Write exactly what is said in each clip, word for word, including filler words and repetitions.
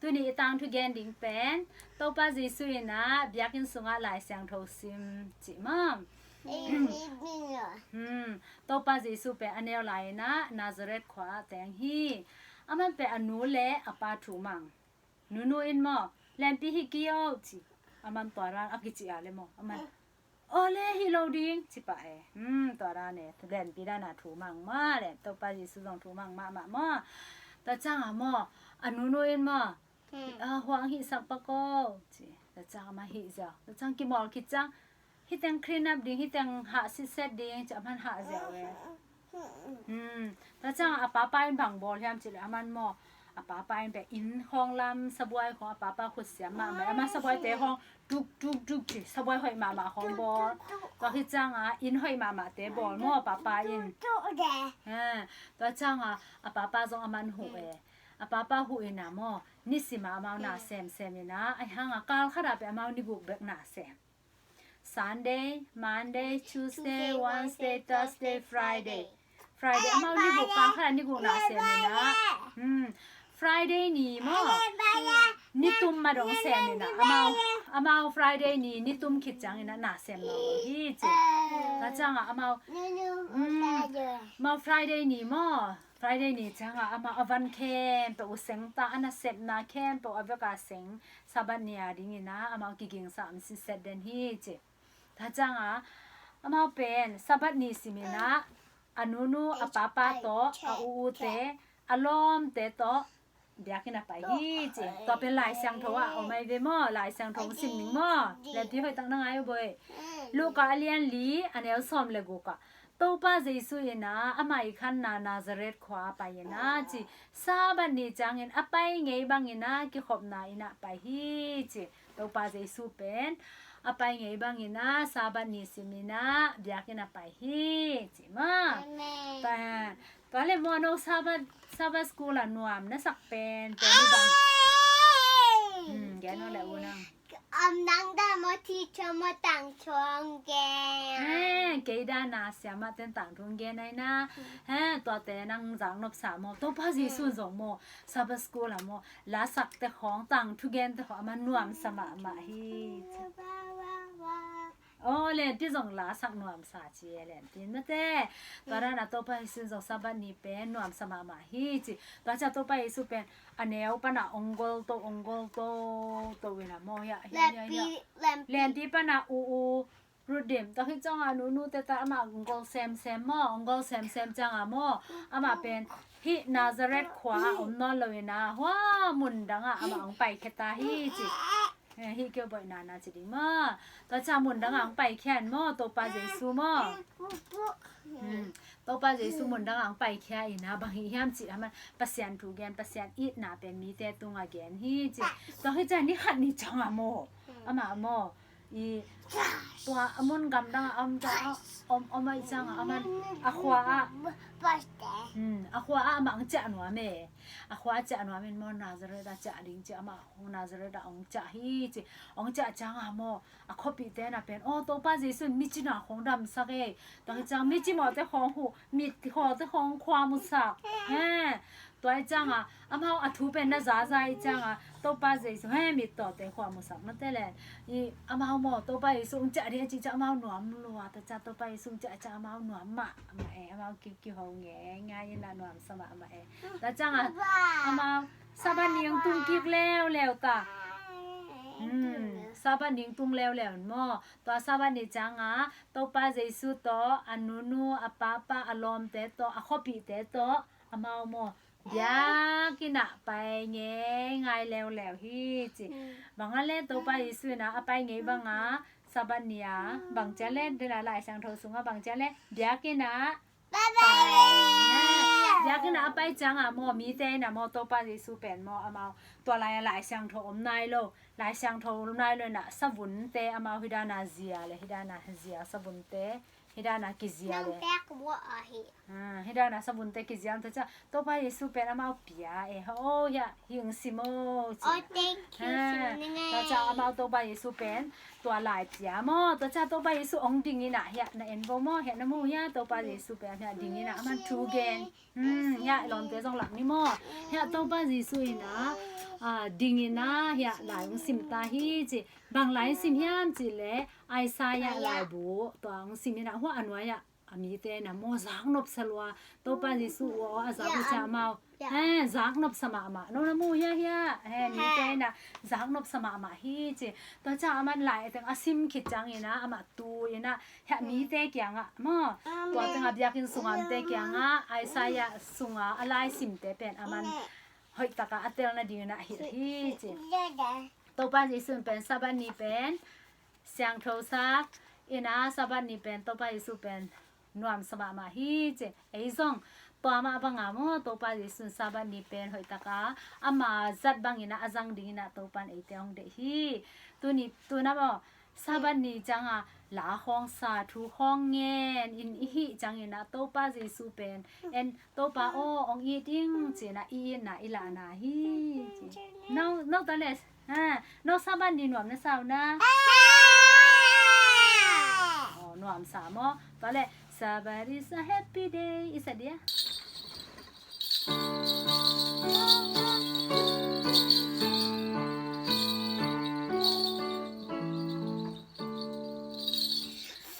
Tuni i tangthu gen ding pen Topa Jesu in ah biakinn sungah Lai Siangtho sim cih maw? Hmm. Topa Jesu pen a neu lai-in ah Nazareth khua ah teng hi. Aman pen a nu le a pa thu mang. Nunu in maw, Lenpi hih kei o ci. Aman tua dan a kici a le maw, aman, "Aw le, hi lo ding," ci pah e. Hmm, tua dan e, Lenpi dan a thu mang maw, Len, Topa Jesu zong thu mang mahmah maw. Tua ciang a maw, a nunu in maw, "Ah, huang hihsak pak o," ci. Tua ciang aman hih ziau. Tua ciang kimawl khit ciang, "Hih teng clean up ding, hih teng hah sitset ding," ci, aman hah ziau e. Hmm. Tua ciang a papa in bang bawl hiam cih leh aman maw, a papa in beh inn khawng lam sabuai khawng a papa khut siam mahmah, aman sabuaite khawng tuk tuk tuk ci, sabuai hoih mahmah khawng bawl. Tua khit ciang a inn hoih mahmahte bawl maw a papa in. Ha, tua ciang a a papa zong aman huh e. A papa huh in a maw, nisim a amau na semsem in a, ahih hang a kal khat ah pen amau ni guk bek na sem. Sunday, Monday, Tuesday, Wednesday, Thursday, Friday. Friday, amau ni guk kal khat ah ni guk na sem in a. Hmm. Friday ni maw, ni tum ma dong sem in a. Amau, amau Friday ni, ni tum khit ciang in a na sem lo hi ci. Tua ciang a amau, hmm, amau Friday ni maw, Friday ni ciang a amau a van khempeuh uh sengta, a nasepna khempeuh a vek a seng, Sabbath ni a ding in a amau kigingsa om sitset den hi ci. Tua ciang a amau pen Sabbath ni sim in a, a nunu a papa tawh, a u ute, a lawmte tawh biakinn a pai hi ci. Tua pen Lai Siangtho ah om ahi ve maw, Lai Siangtho sim ning maw. Lenpi hoih tak na ngai uh boi. Luka a lian li, a neu sawm le guk ah Topa Jesu in a, amah i khanna Nazareth khua a pai in a ci. Sabbath ni ciangin a pai ngei bang in a kikhopna inn ah pai hi ci. Topa Jesu pen a pai ngei bang in a Sabbath ni sim in a biakinn a pai hi ci maw. Amen. Tua, tua le maw, no Sabbath, Sabbath school a nuam na sak pen tua ni bang. Hmm, gen aw le u nang. Om nang da maw, teacher maw, tangthu hong gen. He, kei dan a siamah ten tangthu hong gen ai na. He, tuate nang zak nopsa maw, Topa Jesu zong maw, Sabbath school a maw, la sakte khawng, tangthu gente khawng aman nuamsa mahmah hi. Aw, Lenpi zong la sak nuamsa ci e, Lenpi mate. Tua dan a Topa Jesu zong Sabbath ni pen nuamsa mahmah hi ci. Tua ciang Topa Jesu pen a neu pan a ong gol to, ong gol to, to in a maw, hiah, hiah, hiah, hiah. Lenpi pan a u, u Ruth Dim, tua khit ciang a nunu te ta amah ong gol semsem maw, ong gol semsem ciang a maw, amah pen hih Nazareth khua ah om nawn lo in a, hua mun dang ah amah ong paikhia ta hi ci. Eh, hih kei uh boih nana ci ding maw. Tua ciang mun dang ah ong paikhia in maw, Topa Jesu maw. Hmm. Topa Jesu mun dang ah ong paikhia in a, bang hih hiam cih leh aman Pasian thu gen, Pasian itna pen mite tungah gen hi ci. Tua khit ciang ni khat ni ciang a maw, amah maw, i, tua a mun gamdang a om ta, om, om ahih ciang a, aman a khua ah, hmm, a khua ah amah ong ciah nuam e. A khua ah ciah nuam in maw, Nazareth ah ciah ding ci, amah Nazareth ah ong ciah hi ci. Ong ciah ciang a maw, a khuapihte na pen, aw, Topa Jesu in mici na khawng damsak e. Tua hi ciang mici mawhte khawng huh, mit khawte khawng khua musak. He, tua hi ciang a, amau a thu pen na zaza hi ciang a, Topa Jesu, he, mit tawhte khua musak na te le. I, amau maw, Topa Jesu ong ciah ding a cih ciang amau nuam lua, tua ciang Topa Jesu ong ciah ciang amau nuam mahmah e, amau ki, kiho ngeingai in a nuamsa mahmah e. Tua ciang a, amau Sabbath ni ong tung kik leuleu ta. Hmm, Sabbath ni ong tung leuleu in maw. Tua Sabbath ni ciang a, Topa Jesu tawh, a nunu, a papa, a lawmte tawh, a khuapihte tawh, amau maw, biakinn ah pai ngeingai leuleu hi ci. Hmm. Bang a le Topa Jesu in a, a pai ngei bang a, Sabbath ni a, bang ci a le, den a Lai Siangtho sung a bang ci a le, biakinn ah pai. Biakinn ah a pai ciang a maw, mite in a maw, Topa Jesu pen maw, amau, tua lai a Lai Siangtho om nai lo. Lai Siangtho om nai lo in a, savunte amau hi dan a zia le, hi dan a zia, savunte hi dan a kizia le. Nang pek bua ahi. Ah, hi dan a savunte kizia, tua ciang Topa Jesu pen amau pia e, ho, hiah, hing sim o ci. Oh, thank you, ah, sim ni ngai. Tua ciang amau Topa Jesu pen tua lai pia maw. Tua ciang Topa Jesu ong ding in a, hiah na en vo maw, hiah na mu hiah, Topa Jesu pen hiah ding in a, aman thu gen. Hmm, hiah i lawmte zong lak ni maw. Hiah Topa Jesu in a, a, dingin ah hiah lai hong sim ta hi ci. Bang lai hong sim hiam cih leh Isaiah laibu tua hong sim in ah, hua a nuai-ah a mite in ah maw zaknop sa lua. Topa Jesu uh aw a zak uh ciang amau, he, zaknop sa mahmah. No na mu hiah, hiah, he, mite in ah zaknop sa mahmah hi ci. Tua ciang aman lai teng a sim khit ciangin ah amah tu in ah hiah mite kiangah maw, tua teng a biakinn sunga mite kiangah Isaiah sunga a lai simte pen aman hoih takah a tel nadingin ah hilh hi ci. Topa Jesu in pen Sabbath ni pen siangthosak in ah, Sabbath ni pen Topa Jesu pen nuamsa mahmah hi ci. Ei zong tua mah banga maw, Topa Jesu in Sabbath ni pen hoih takah ama zat bangin ah a zang dingin ah Topa in eite hong deih hi. Tuni, tuna maw, Sabbath ni ciangah la khawng sa, thu khawng ngen in i hih ciangin ah Topa Jesu pen en, Topa aw, hong it ing ci-in ah i itna i lahna hi ci. No, no, tua leh, ha, no Sabbath ni nuam na sa uh na? Aw, nuamsa maw? Tua leh, Sabbath is a happy day. I sa dia?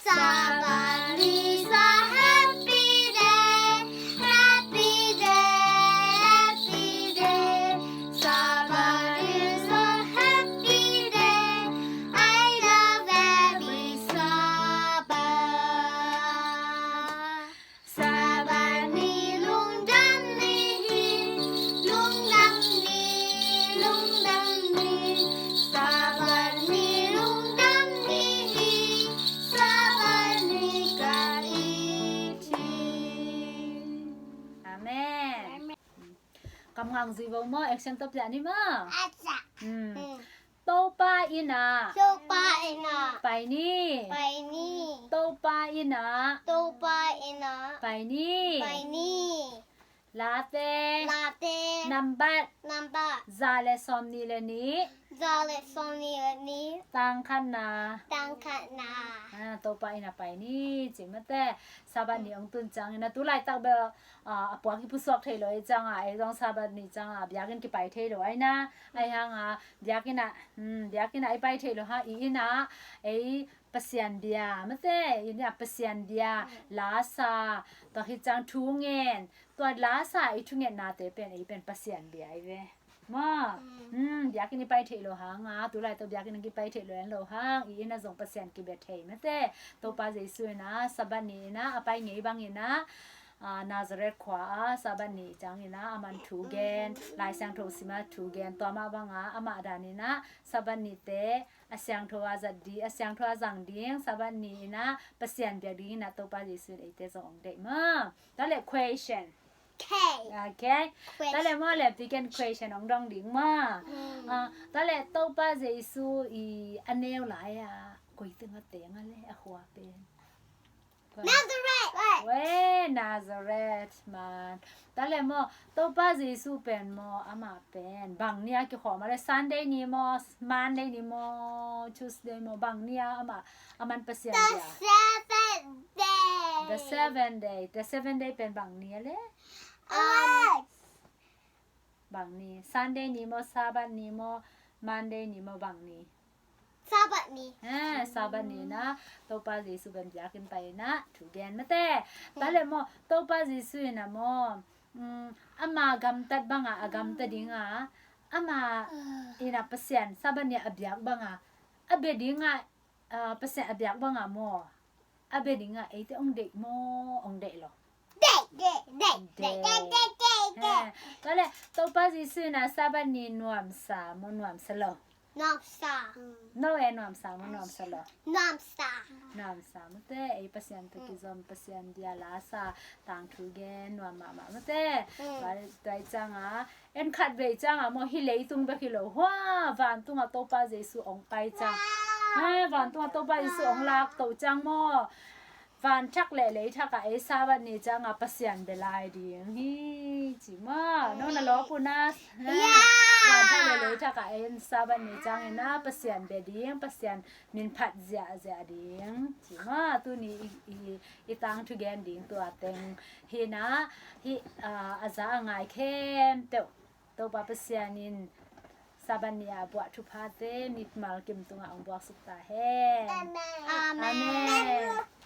Sabbath is a happy day, happy day, happy day. Sabbath is a happy day. I love every Sabbath. Sabbath ni lungdam ni hi, lungdam ni, lungdam ni. Sabbath ni lungdam ni hi, Sabbath ni ka it hi. Amen. Kam ngang zui vo maw, action tawp liah ni maw? Action. Hmm. Hmm. Topa inn ah. Topa inn ah. Pai ni. Pai ni. Topa inn ah. Topa inn ah. Pai ni. Pai ni. Late. Late. Nambat. Nambat. Za le sawmnih le nih. Za le sawmnih le nih. Tang khatna. Tang khatna. Ah, Topa inn ah pai ni, ci mate. Sabbath ni hong tun ciangin ah tu laitak bel, ah, a puak i pusuak thei lo i ciangah, ei zong Sabbath ni ciangah biakinn kipai thei lo ahi na. Ahi hangah biakinn ah, hmm, biakinn ah i pai thei lo hang, i inn ah ei Pasian bia mate, i inn ah Pasian bia, la sa, tua khit ciang thu ngen, tua la sa i thungennate pen ei pen Pasian bia i ve. Maw, hmm, biakinn i pai theih lo hang a, tu laitak biakinn i pai theih lo en lo hang, i inn ah zong Pasian kibia thei mate. Topa Jesu in ah Sabbath ni in ah a pai ngei bangin ah, ah, Nazareth khua ah Sabbath ni ciangin ah a man thu gen, Lai Siangtho sim ah thu gen, tua mah bangah amah danin ah Sabbath nite a siangtho a zat ding, a siangtho a zang ding, Sabbath ni in ah Pasian biak dingin ah Topa Jesu in eite zong hong deih maw. Tua leh question. Okay. Okay. Question. Tua leh maw leh piken question hong dong ding maw. Hmm. Ah, tua leh Topa Jesu i a neu lai-a koi teng a teng a leh a khua pen? Nazareth. Weh, Nazareth man. Tua leh maw, Topa Jesu pen maw, amah pen bang ni a kikhawm a leh, Sunday ni maw, Monday ni maw, Tuesday maw, bang ni a amah, a man Pasian bia? The seventh day. The seventh day. The seventh day pen bang ni a leh? Um, bang ni. Sunday ni maw, Sabbath ni maw, Monday ni maw, bang ni? Sabbath ni. Ha, Sabbath ni in ah Topa Jesu pen biakinn pai in ah thu gen mate. Tua leh maw, Topa Jesu in ah maw, um, ama gamtat bangah a gamta dingah, ama in ah Pasian Sabbath ni a biak bangah a bia dingah, ah, Pasian a biak bangah maw, a bia dingah eite hong deih maw, hong deih lo? Deih. Deih. Deih. Deih. Deih. Deih. Deih. Deih. Ha. Tua leh Topa Jesu in ah Sabbath ni nuamsa maw, nuamsa lo? Nuamsa. No eh, nuamsa maw, nuamsa lo? Nuamsa. Nuamsa mate, ei Pasian tawh kizom, Pasian bia, la sa, tangthu gen, nuam mahmah mate. Hmm. Tua, tua i ciangah, en khatvei ciangah maw, hih leitung bek hi lo, hua, vantungah Topa Jesu hong pai ciang. Wow. Ha, vantungah Topa Jesu hong lak to ciang maw, van thak leh lei thakah ei Sabbath ni ciangah Pasian bia lai ding hi ci maw. No na lawp uh na? Ya. Van thak leh lei thakah ei Sabbath ni ciangin ah Pasian bia ding, Pasian min phat ziahziah ding ci maw. Tuni i, i, i tangthu gen ding tua teng hi in ah, hih, ah, a za a ngai khempeuh Topa Pasian in Sabbath ni-a buah thuphate mimal kim tungah hong buaksuk ta hen. Amen. Amen.